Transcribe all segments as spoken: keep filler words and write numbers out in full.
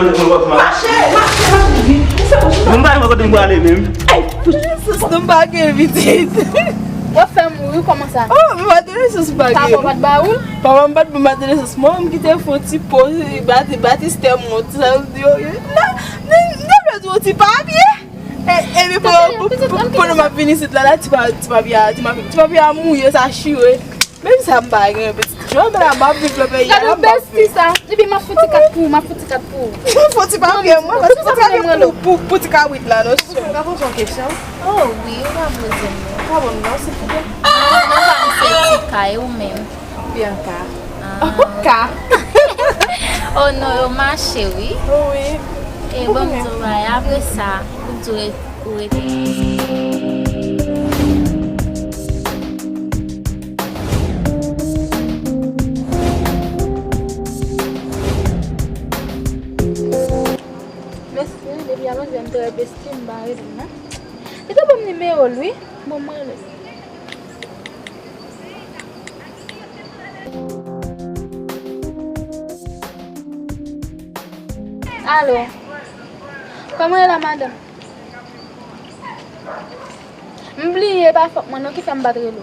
Mache, mache, mache vit. Ou fè mwen chita. Mwen pa kote m prale menm. Ay, fouch. Sous nou pa gen pitit. W ap fè m mouri, kòman sa? Oh, m pa tande sous pa gen. Papa w pa t ba ou l? Papa m pa t ban m tande sous. Mwen, m kite fè yon ti po, bati, batistè m, yon ti sa, yo, yo, nan, nan, nan, yon ti papye. E, epi pou, pou, pou, pandan m ap vin isit la, la, ti pa, ti papye a, ti papye, ti papye a mouye, sa chire. Menm sa m pa gen, pitit. Jodi a m ap viv nan peyi a, la m ap viv. Gade besti sa. Epi m ap fouti kat pou ou, m ap fouti kat pou ou. Fouti papye, mwen, fouti papye pou, pou, pou ti kabrit la, non. Ou ka poze yon kesyon? Oh, wi, ou ka poze m. Ou ka ban m non, silvouplè? Ah, non, pa m se ti kay ou menm. Bianca. Ah. Ka. Oh non, yo mache, wi. Wi. E bon, m di w bagay, apre sa, ou di w re-, ou rete. Mèsi, depi alonjè m te wè besti m pa rele m nan. Li te ban m nimewo l, wi. Bon, mwen rele l. Alo. Kòman w ye la, madanm? M bliye, pa fòt mwen non ki fè m pa t rele w.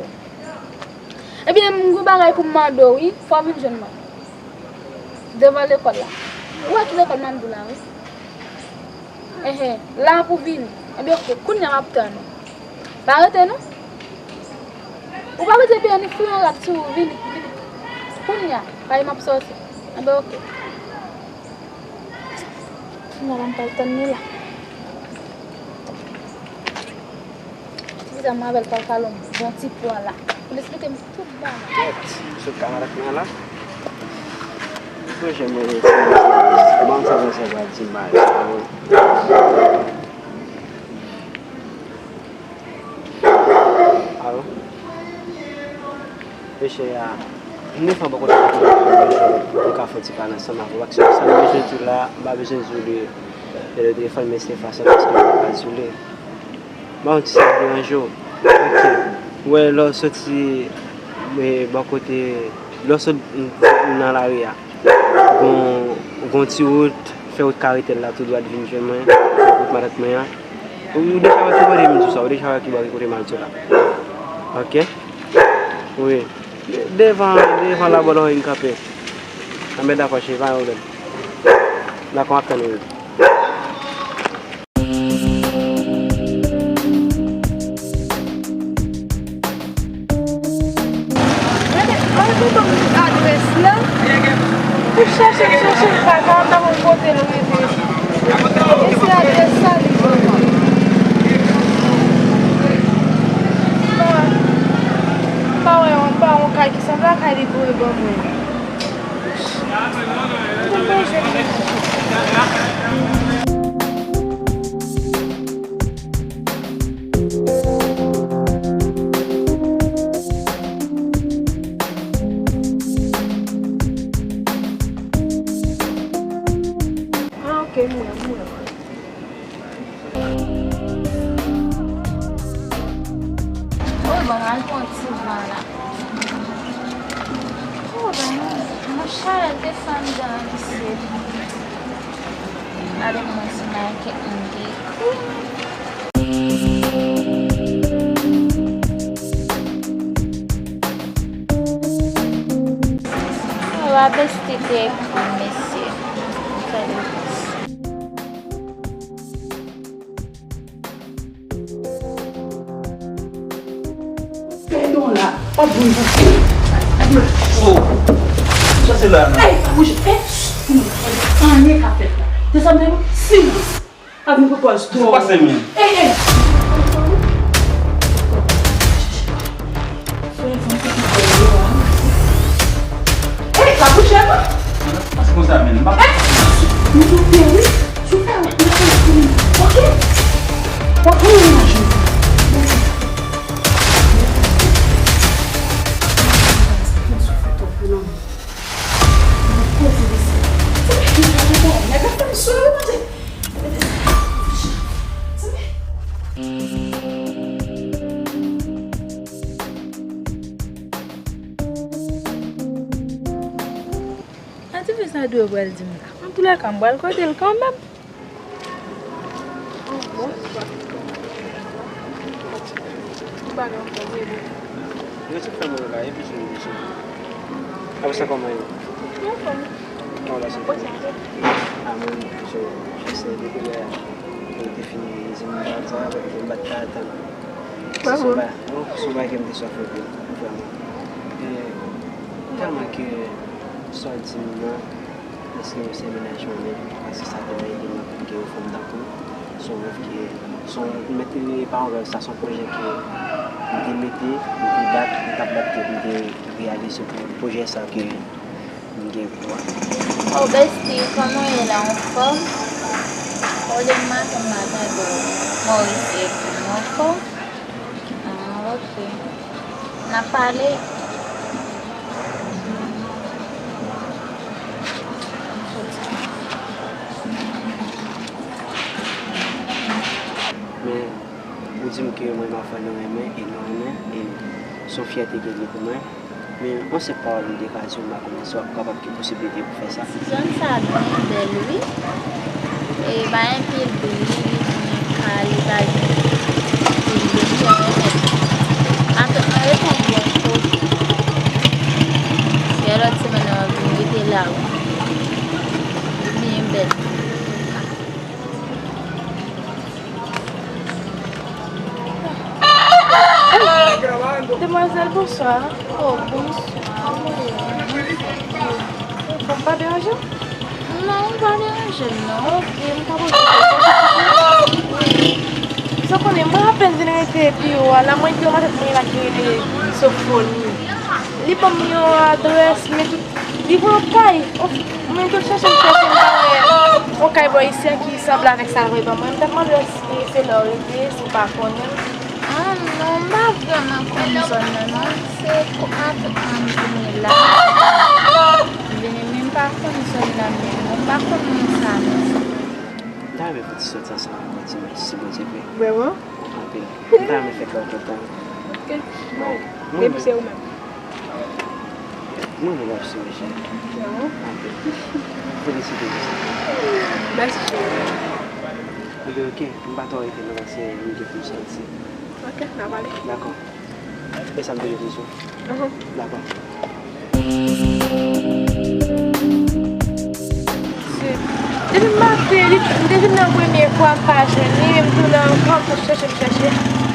Ebyen, m gen bagay pou m mande w, wi. Fò w vin jwenn mwen devan lekòl la. Ou wè ki lekòl m ap di w la, wi. Enhen, la pou vini. Ebyen, oke, kounye a m ap tann ou. Pa rete non. Ou pa bezwen peye ni fri an rad sou ou, vini, vini. Kounye a, paske m ap sòti. Enben, oke. Kounye a la, m pral tann li la. Ti vizaj mwen avè l pral pale yon bon ti pwa la. Pou l esplike m tout bagay. Kèt, sot kamarak mwen la. Ou pran jan mwen ye, ti mesye. Ban m sa, ban m sa, ba di m bagay sa, non. Alo? Mesye a, m gen fanm bò kote m, m ka fè yon ti pale ansanm avè w. Paske sa m bezwen di w la, m pa bezwen di w li, e, le telefòn, men se fason paske m pa di w li. Ban yon ti sa k deranje w. Ok. Ou wè, lè w soti, e, bò kote, lè w sot nan lari a, gon, gon ti wout, fè wout karetèl la tou dwat vin jwenn mwen, wout matant mwen an. Ou, ou deja wè ki kote m di w sa, ou deja wè ki bò ki kote m al di w la. Ok? Wi. De-, devan, devan Labòlòri m kanpe. Anben, dakò, cheri, pa gen pwoblèm. Dakò, m ap tann ou, wi. Mande, mande ban m adrès la. Pou chache, chache, m pa ka, m pa konn kote l rete. E se adrès sa li ban mwen. M pa, m pa wè, m pa wè yon kay ki sanble ak kay li voye ban mwen. Ah, ok, m wè, m wè. Oh, bon, al pran ti van la. Oh, ben, mwen, mwen chalè desann dan misye. Gade mwen si m gen kèk moun ki ekri. Wa besti te ekri mesye. Fè de plis. Fè don la, w ap jwenn pou. Oh. Sa se la, non? Ey, pa bouje. Ey, anyen ka fèt la. Se sa m te di w, silans. Avèk pwopòz twò. Sa pase menm? Ey, ey. Ey, pa bouje non. Pase konsa menm, m pa. Ey, nou tou peri. Sou fè, nou fè, ok? Ok, nou manje. Sa ti fi sa dwe pral di m la. Antoulèka, m pral kote l kanmenm. Ou pa gen anfòm, wi, boo. Yo tout fè mwen la, epi sou rezo sosyo. Apre sa, kòman yo? Yo anfòm. Kòman la, se? Mwen sanble. A, mwen, so, jis depi lè yo te fin di m bagay sa, paske m pa t ka atann. Bravo. Se yon ba-, se yon bagay ke m te swaf anpil, vrèman. E, tèlman ke sa w di m nan, Paske se menaj mwen menm, paske sa te nan ide m pou m gen yon fanm tankou w. Se yon rèv ki, se yon, m mete li pa yon rèv, sa se yon pwojè ke m te mete, m te bat, m t ap bat ke pou m te reyalize pou pwojè sa ke m gen pou mwen. Oh, bestie, kòman w ye la, anfòm? Olye maten m pa tande w. Maurice, epi m anfòm? Ah, ok. N ap pale. Men, ou di m ke mwen yon fanm nou renmen, e nou renmen, e se yon fyète ke li pou mwen. Men, yon senp pawòl ou te ka di m, m pa konnen si w ap kapab gen posiblite pou fè sa. Zòn sa byen bèl, wi. E, bay anpil bri, li byen kale, li pa gen anpil bri, mwen renmen. Matant mwen reponn byen tou. Se lòt semèn nan, mwen vin rete la, wi. Li byen bèl. Demwazèl, bonswa. Oh, bonswa. Kòman w ye? Anfòm, m pa deranje w? Non, ou pa deranje m, non. Ok, m ta poze w kesyon. Sa w konnen, mwen apèn vin rete biwo a la, mwen gen yon matant mwen la ki rele Sofoni. Li ban m yon adrès, men tout Li pran kay. Mwen tou chèche m chèche, m pa wè yon kay bò isi a ki sanble avèk sa l voye ban mwen. M t ap mande w si se la w rete, si w pa konnen. Ah non, m pa vrèman konn zòn nan, non. Se ko-, a, m vini la. M vini, men m pa konn zòn nan menm, non. M pa konn moun sa, non. M ta renmen fè ti sòti ansanm avèk ou dimanch, si Bondye vle. Vrèman? Anpil. M ta renmen fè kè w kontan. Ok. Bon, mwen menm. Depi se ou menm. Mwen menm ap sou reje. Anpil. Felisite pou sa. Mèsi, cheri. Ebyen, ok. M pa twò rete non, paske m gen pou m sòti. Ok, n a pale. Dakò. E sa m te rete sou. Dakò. Depi maten, li, m te vin nan premye fwa, m pa jwenn li, men m tounen ankò, m tou chèche, m chèche.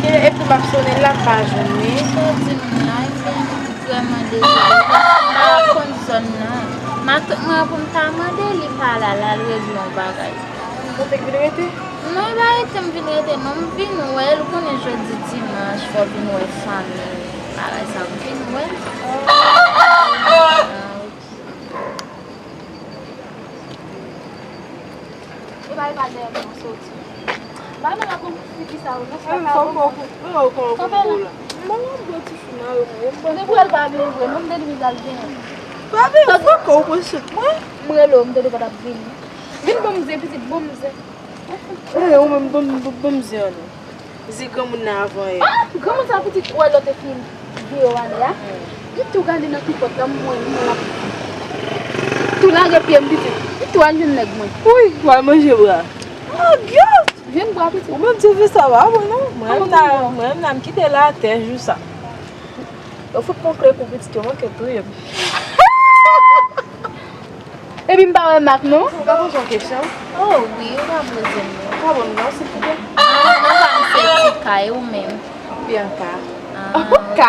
E, epi m ap sonnen la, m pa jwenn li. Sa w di m la, ebyen, m vrèman dezole, paske m pa konn zòn nan. Matant mwen pou m ta mande li pa la, l al regle yon bagay. Ou fèk vin rete? Non, e pa rete m vin rete, non, m vin wè l. Ou konnen jodi dimanch, fò w vin wè fanmi. Bagay sa, m vin wè l. Ah, ok. E pa, e pa dèyè m nan soti. Ba nan la pou figi sa yo, non, se pa bon. Kanpe la. Mwen, mwen, bon, ti fi mare mwen. Mwen, pou el pa vini vre, mwen, m te di m al vini. Pa vini, fò kò w pran sou mwen. M rele w, m te di w pa t ap vini. Vin ban m zen, pitit, ban m zen. Eh, ou menm, ban m, ban m zen an non. Zen granmoun nan avan yè. Ah, granmoun sa pitit, ou wè lè w te fin vire w ale a? M tou gade nan tripòt la, m wè l, m wè l ap tou lage pye m pitit. M tou al jwenn nèg mwen. Wi, w al manje bra. Oh, Dye! Jwenn bra pitit. Ou menm ti fi sa pa bon non. Mwen menm nan, mwen menm nan m kite l atè jou sa. Yo fout mwen kle kou pitit yo manke touye m. Epi m pa wè mak non. Ou ka poze yon kesyon? Oh wi, ou ka poze m yo. Ou ka ban m non, silvouplè? Ah, non, pa m se Tika, e ou menm? Bianca. Ah, ok.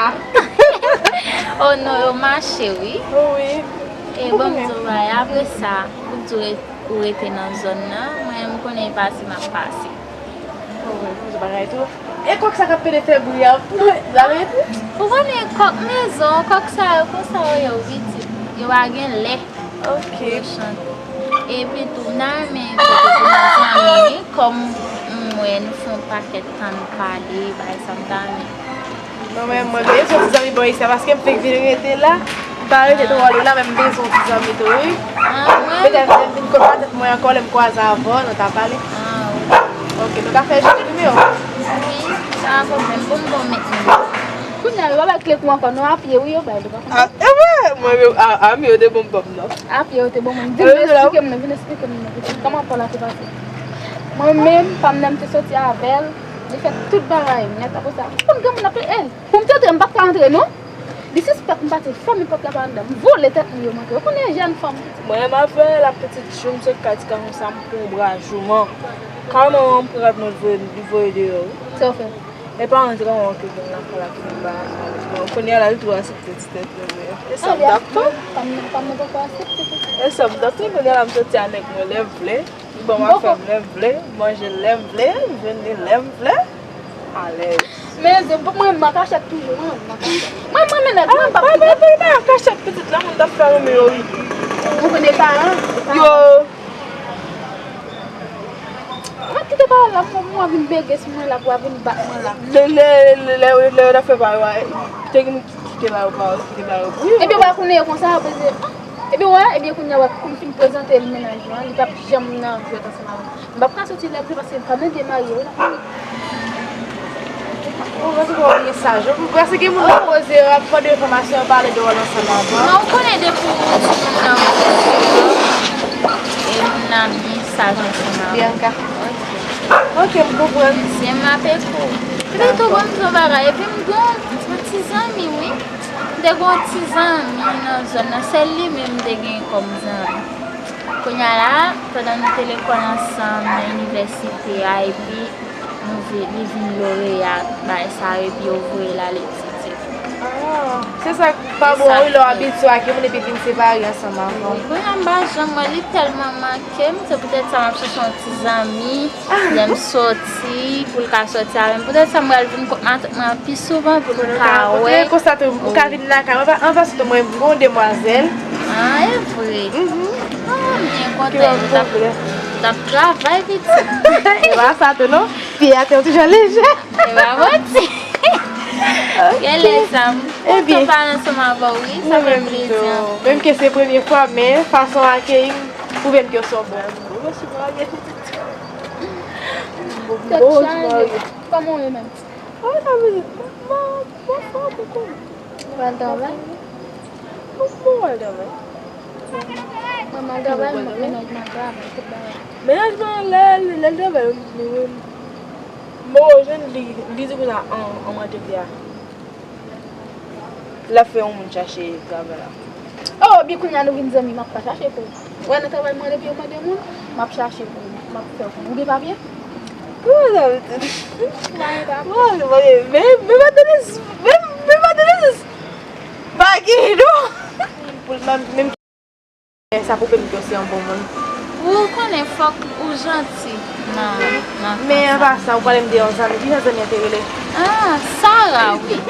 Oh non, yo mache wi. Wi. E ban m di w bagay, apre sa, ou di w re-, ou rete nan zòn nan, mwen m konnen e pase m ap pase. Oh, mwen, mwen, bagay tou. E kòk sa k ap pede fè bri a, la rete? Ou konnen kòk mezon, kòk sa yo, konsa yo ye, wi, pitit. Yo pa gen lè. Ok. Yo chante. Epi tou, m ta renmen kote pou nou zanmi, wi, kòm m wè nou fè yon pakèt tan n pale, bagay sa m ta renmen. Non, men mwen bezwen ti zanmi bò isi a, paske m fèk vin rete la. M pa rete twò lwen la, men m bezwen ti zanmi tou, wi. Ah, mwen. Petèt lè m vin kot matant mwen ankò, lè m kwaze avè w, nou ta pale. Ah, wi. Ok, nou ka fè jodi nimewo. Wi, sa pa pwoblèm. Bon, bon, met nimewo. Kounye a, yo pa bay kle kou ankò, non, a pye, wi, yo bay li, pa konn. Ah, e vre, mwen menm, a, a, men yo te bon m pòm nan. A pye, yo te bon mwen. Di, vin eksplike m, non, vin eksplike m, non, vin eksplike m, kòman pòl la te pase. Mwen menm, fanm nan m te soti avè l, li fè tout bagay, nèt, apre sa, konn granmoun ap el. Pou m te antre, m pa t ka antre, non. Li sispèk m pati fèmen pòt la pa anndan. M vole tèt moun yo, m antre. Ou konnen jèn fanm. Mwen, m ap fè la petite jou, m sot kay ti gason sa, m pran bra jouman. Kay manman m pran mwen voye, li voye deyò, wi. Sa w fè? E pa antre anvan ke vin lakay la ki vin ba. Bon, kounye a la, li tou aksepte ti tèt mwen, men e sa m t ap tann. Fanm nan, fanm nan poko aksepte tou. E sa m t ap tann, kounye a la, m soti a nèg mwen lè m vle. Li ban m afè m lè m vle, m manje l lè m vle, m jwenn li lè m vle. Alèz. Men, se pou mwen, m an kachèt toujou, mwen, m an kachèt. Mwen, mwen, men nèg, mwen, m p ap kite. Pa, pa, pa, pa an kachèt, pitit, la moun t ap fè renmen yo, wi. Ou konnen paran, paran. Yo. Mwen kite pawòl la, mwen, mwen vin bege sou mwen la, pou a vin bat mwen la. Lè, lè, lè, lè, lè yo t ap fè pawòl la, te gen moun ki kite la, yo pa, kite la, yo. Wi. Epi, wè, kounye a konsa, yo peze, ah, epi, wè, epi, kounye a, wè, pou m fin prezante l mennaj mwen, li p ap janm nan jwèt ansanm avè m. M p ap ka soti lè m vle paske m pa mande marye, wi, la. Ou prèske gen moun nan poze yo ap mande enfòmasyon, yo pale de wòl ansanm avan. Non, ou konnen depi ou timoun nan, e moun nan byen saj ansanm avè w. Bianca. Ok, m konprann. Se m ap ekou. Epi tou bon, m di yon bagay. Epi m gon, m gon ti zanmi, wi. M te gon ti zanmi nan zòn nan. Sèl li menm m te gen kòm zanmi. Kounye a la, pandan nou te lekòl ansanm nan inivèsite a, epi nou vi-, li vin loreya, bagay sa yo, epi yo voye l al etidye. Ah, se sa k pa bon, wi, lè w abitye ak yon moun epi vin separe ansanm avan. Wi, kounye a m pa janm wè, li tèlman manke m, se poutèt sa m ap chèche yon ti zanmi, lè m soti, pou l ka soti avè m. Poutèt sa m pral vin kot matant mwen pi souvan pou nou ka wè. Konsa tou, ou ka vin lakay mwen, anvan sitou mwen, m gon demwazèl. Ah, e vre? Mhm. Ah, m byen kontan. Ki wè m konprann. T ap travay, pitit. E pa sa tou, non. Pye a te yon ti jan lejè. E pa manti. Ok. Gen lè sa, m kontan pale ansanm avè w, wi. Sa fè m plezi anpil. Menm ke se premye fwa, men fason w akeyi m, pwouve m ke w se yon bon moun. Mèsi, mari. Tèt chaje. Kòman w ye menm? Ah, sa vle di, mwen, mwen fò pou kòman. Ou pral travay? Mwen, mwen pral travay. Mwen, mwen travay, mwen, mennaj mwen travay, tout bagay. Mennaj mwen, lè, lè, lè l travay, mwen, mwen, mwen jwenn li, li di konsa, an, an mwen te di a. L ap fè yon moun chache travay la. Oh, epi kounye a nou vin zanmi, m ap pa chache pou ou. Wè nan travay mwen, depi yo mande moun, m ap chache pou ou, m ap fè pou ou. Ou gen papye? Kòman sa vle di? Ou pa gen papye? Mwen, mwen, men, men madanm, men, men madanm, pa gen non. Pou l menm, menm Sa pwouve m ke w se yon bon moun. Ou konnen fòk ou janti nan, nan Men anba sa, ou pale m de yon zanmi. Ki jan zanmi an te rele? Ah, Sara, wi.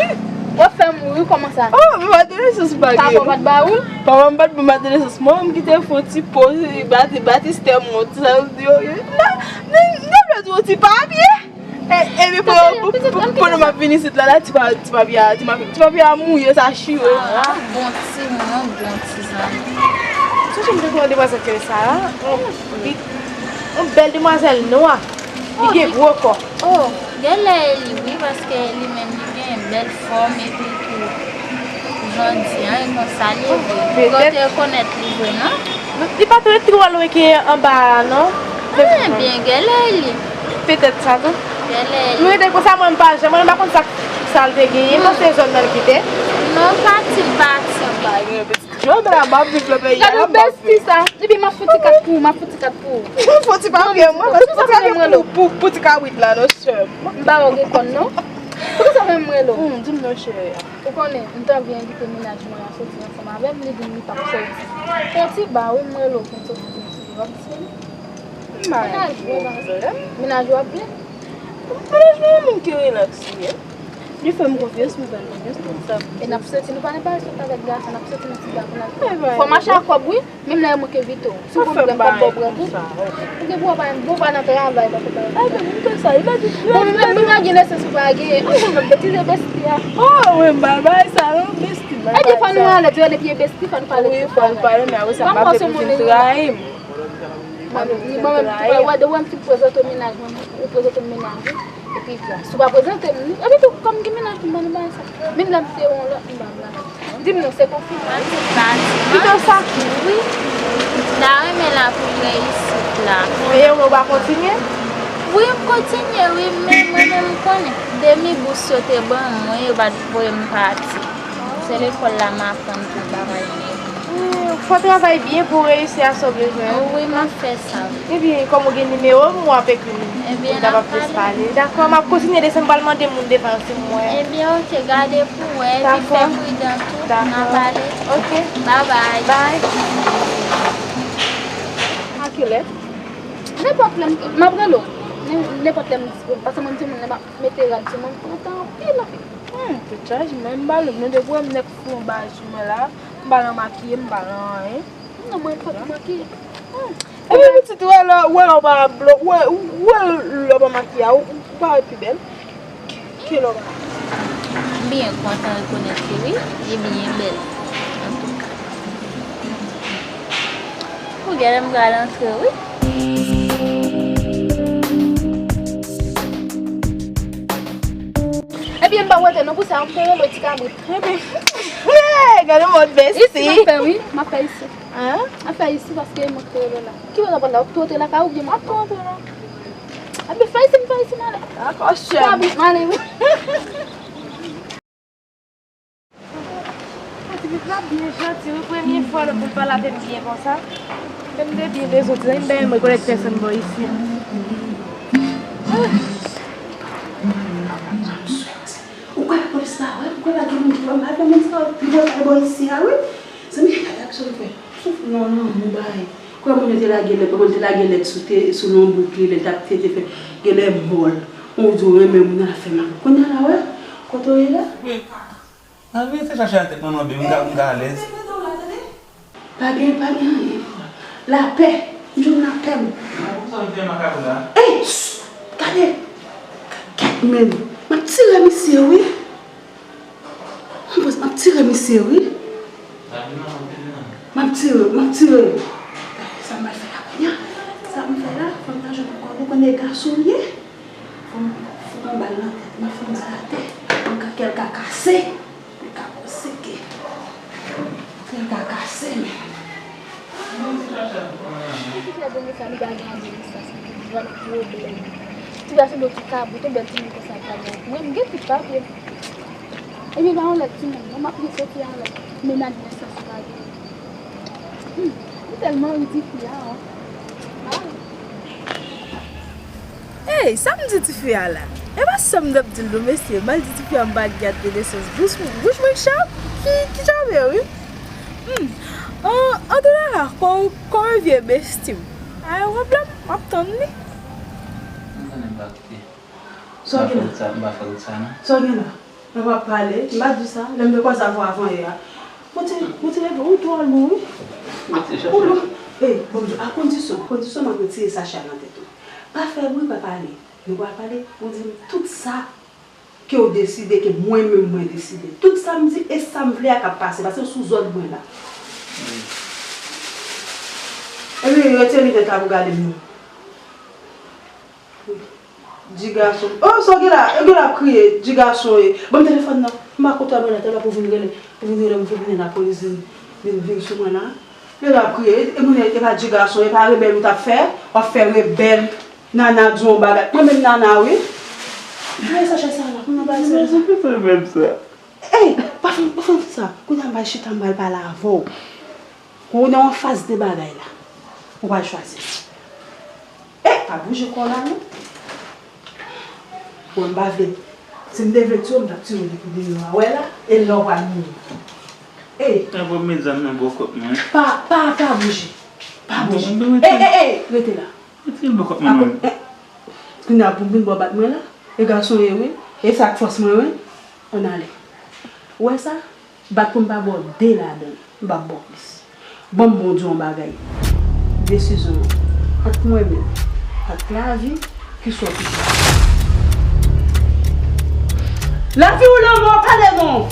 W ap fè m ri, wi, kòman sa? Oh, men madanm, se pa gen. Papa w pa t ba ou l? Papa m pa t ban m madanm, se mwen menm ki te fè yon ti po, bati, batistè mwen, ti sa yo, yo, yo. Nan, nan, nan, nan, yon ti papye. E, epi pou, pou, pou, pou nou m ap vin isit la, la, ti pa, ti papye a, ti papye, ti papye a mouye, sa chire. Sara, bon timoun, yon bon ti zanmi. Sonje m te konn yon demwazèl ki rele Sara, yon, yon bèl demwazèl nwa, li gen gwo kò. Oh, genlè e li wi, paske li menm li gen bèl fòm epi tou, jan w di an, e konsa li ye vre. Ou te rekonèt li vre, non? Li pa t ret twò lwen ke anba a, non. Ebyen, genlè e li. Petèt sa tou. Genlè e li. Nou rete konsa, mwen m pa janm, mwen m pa konn sa, sa l te genyen, m panse se zòn nan l kite. Non, pati, pati. Jodi a, m ap viv nan peyi a, m ap viv. Gade besti sa. Epi m ap fouti kat pou ou, m ap fouti kat pou ou. Fouti papye, mwen, fouti papye pou, pou, pou ti kabrit la, non, sè m. M pa wè w gen kòn, non. Poukisa w menm rele w? Hmm, di m non, cheri. Ou konnen, m t anvi envite mennaj mwen an soti ansanm avè m, li di m li p ap soti. Fè yon ti ba, wi, m rele w pou m soti pou m soti, w ap disponible? M pa gen pwoblèm. Mennaj ou ap byen? Mennaj mwen yon moun ki rilaks li ye. Li fè m konfyans, mwen fè l konfyans, tout sa. E n ap soti, nou pa nan bagay sot avèk gason, n ap soti nan ti ba pou n al. Fò mache ak kòb, wi. Menm lè yo manke envite w. Si w gon pwoblèm, kòb ba w pran tou. Ou gen pou w pa, pou w pa nan travay, pa fè bagay. Ebyen, m fè sa. Imajine, imajine se si w pa gen. Ann fè m betize besti a. Oh, wi, m pa bay sa non, besti. Ebyen, fò nou ale, di w depi e besti, fò nou pale. Wi, fò nou pale, men apre sa, m ap vin trayi m. Mwen, mwen, mwen, wè, de wè m fin prezante w mennaj mwen, ou prezante m mennaj ou. Epi, si w pa prezante m li, epi tou, kòm gen mennaj m ban nou bagay sa. Menm lè m te yon lòt, m ban m la. Di m non, se konfime. Mwen se pati. Pito sa. Wi. M ta renmen la pou reyisit la. E ou pa kontinye? Wi, m kontinye, wi, men mwen menm m konnen. Demi bous yo te ban mwen, yo pa t voye m pati. Se lekòl la m aprann tout bagay. Hmm, fò w travay byen pou w reyisi a sa w bezwen an. Wi, m ap fè sa. Ebyen, kòm ou gen nimewo m, w ap ekri m. Ebyen, n ap pale. Dakò, m ap kontinye desann, m pral mande moun devan yo si m wè. Ebyen, oke, gade pou w wè, epi fè pridan tou, n ap pale. Oke. Babay. Bay. A kilè? Nenpòt lè m, m ap rele w. Nen-, nenpòt lè m disponib. Paske mwen, timoun, lè m ap mete rad sou mwen, m pran tan anpil, anpil. Hmm, tèt chaje, mwen, m pa lòk non, depi w wè m nèk fè yon bagay sou mwen la, m pa nan makiye, m pa nan anyen. Non, mwen, fòk m makiye. Hmm. Epi pitit, wè lè, wè lè w pa blo-, wè, wè lè w pa makiye a, ou, ou parèt pi bèl. Ki, ki lè w pa. M byen kontan rekonèt li, wi, li byen bèl, antouka. Ou genlè m pral antre, wi. Ebyen, m pa wete non pou sa, m te rele ti kabrit. Ebyen, gade mòd besti. Isi, m ap fè, wi, m ap fè isi. Hein? M ap fè isi paske mwen te rele la. Ki wè la, la, ou te lakay ou byen m ap tou antre non. Ebyen, fè isi, m fè isi, m ale. Dakò, chè. Kabrit, m ale, wi. Pitit la byen janti, wi. Premye fwa lè pou l pale avè m byen konsa. Fè m te byen dezòd, zanmi, m pa renmen rekonèt pèsonn bò isi a. Ou kwè lapolis pa wè m? Ou kwè pa gen moun ki wè m? Pa gen moun sa, li wè m bò isi a, wi. Zanmi, gade aksyon l fè. Souf, non, non, non, bay. Kwè moun yo te lage lèt, kòman l te lage lèt sou te, sou lonbrik li, lè l t ap tete fè, genlè mòl. Ou di w renmen moun nan ap fè mal. Kounye a la, wè, kote w ye la? Nan verite chache a tèt mwen, mwen, m ka, m ka alèz. Pa gen, pa gen anyen. Lapè. M jwenn lapè m. Ey, ch, gade. Kèt men. M ap tire misye, wi. M ap tire misye, wi. M ap tire, m ap tire. Sa m pral fè la kounye a? Sa m fè la? Fò m ta jwenn yon kòd, ou konnen e gason l ye. Fò m, fò m ba l nan tèt, m ap fè yon bal atè. Pou l ka, kè l ka kase. Li ka konseke. Li ka kase, men. Ki fè bon sa, li pa gen adolesans, li gen pwoblèm. Ti gason do ti kabrit, yon bèl timoun konsa pa gen. Mwen, m gen tout papye m. Ebyen, ba yon lèt timoun, non, m ap gen soti yon lèt. Men adolesans pa gen. Hmm, m tèlman ri tifi a, oh. Ah. Ey, sa m di tifi a la? E pa sa m t ap di l non, mesye. M al di tifi a m pa t gen adolesans. Bouch, bouch mwen k chape, ki, ki chape, wi. Hmm. An, antoulèka, kò, kò vye besti m. Ay, pwoblèm, m ap tann li. M konnen m pa koute. Sa w gen la? M pa fè wout sa, m pa fè wout sa, non. Sa w gen la? Mwen pa pale, m pa di sa. Lè m te kwaze avè w avan yè a. Mwen te, mwen te leve, ou twò lou, wi. Ou lou. Ey, bon, a kondisyon, kondisyon m ap retire sachè a nan tèt ou. Pa fè bri, pa pale. Nou pral pale, ou di m tout sa ke w deside, ke mwen menm mwen deside. Tout sa m di e sa m vle a k ap pase, paske sou zòd mwen la. Ebyen, retire linèt la pou gade m non. Di gason. Oh, sa w gen la? E gen la ap kriye, di gason e. Ban m telefòn nan. M pa kontan mwen la, talè pou vin rele, pou vin rele m, pou vin lapolis vin, vin, vin sou mwen la. Yo la ap kriye, e moun e pa di gason, e pa rebèl ou t ap fè, w ap fè rebèl, Nana di yon bagay. Mwen menm Nana, wi. Mwen sa chè sa la, mwen bay sa. Mwen se ki fè menm sa. Ey, pa fè, pa fè sa. Kounye a m bay chita, m bay pale avè w. Ou nan yon faz de bagay la. Ou pral chwazi. Ey, pa bouje kò w la non. Bon, m pa vle. Si m te vle tiye w, m t ap tiye w depi deyò a. Wè la, e la w pral mouri. Ey. Sa bon, mezanmi, nan bò kòt mwen. Pa, pa, pa bouje. Pa bouje. Ey, ey, ey, rete la. Mete l bò kòt mwen non. Kounye a pou m vin bò bat mwen la, e gason ye wi, e sa k fòs mwen wi, ann ale. Ou wè sa? Bat pou m pa ba w de ladan l, m p ap ba w plis. Ban m bon di w yon bagay. Desizyon an, ant mwen menm ak lavi, ki sa w prefere? Lavi ou lanmò, pale non!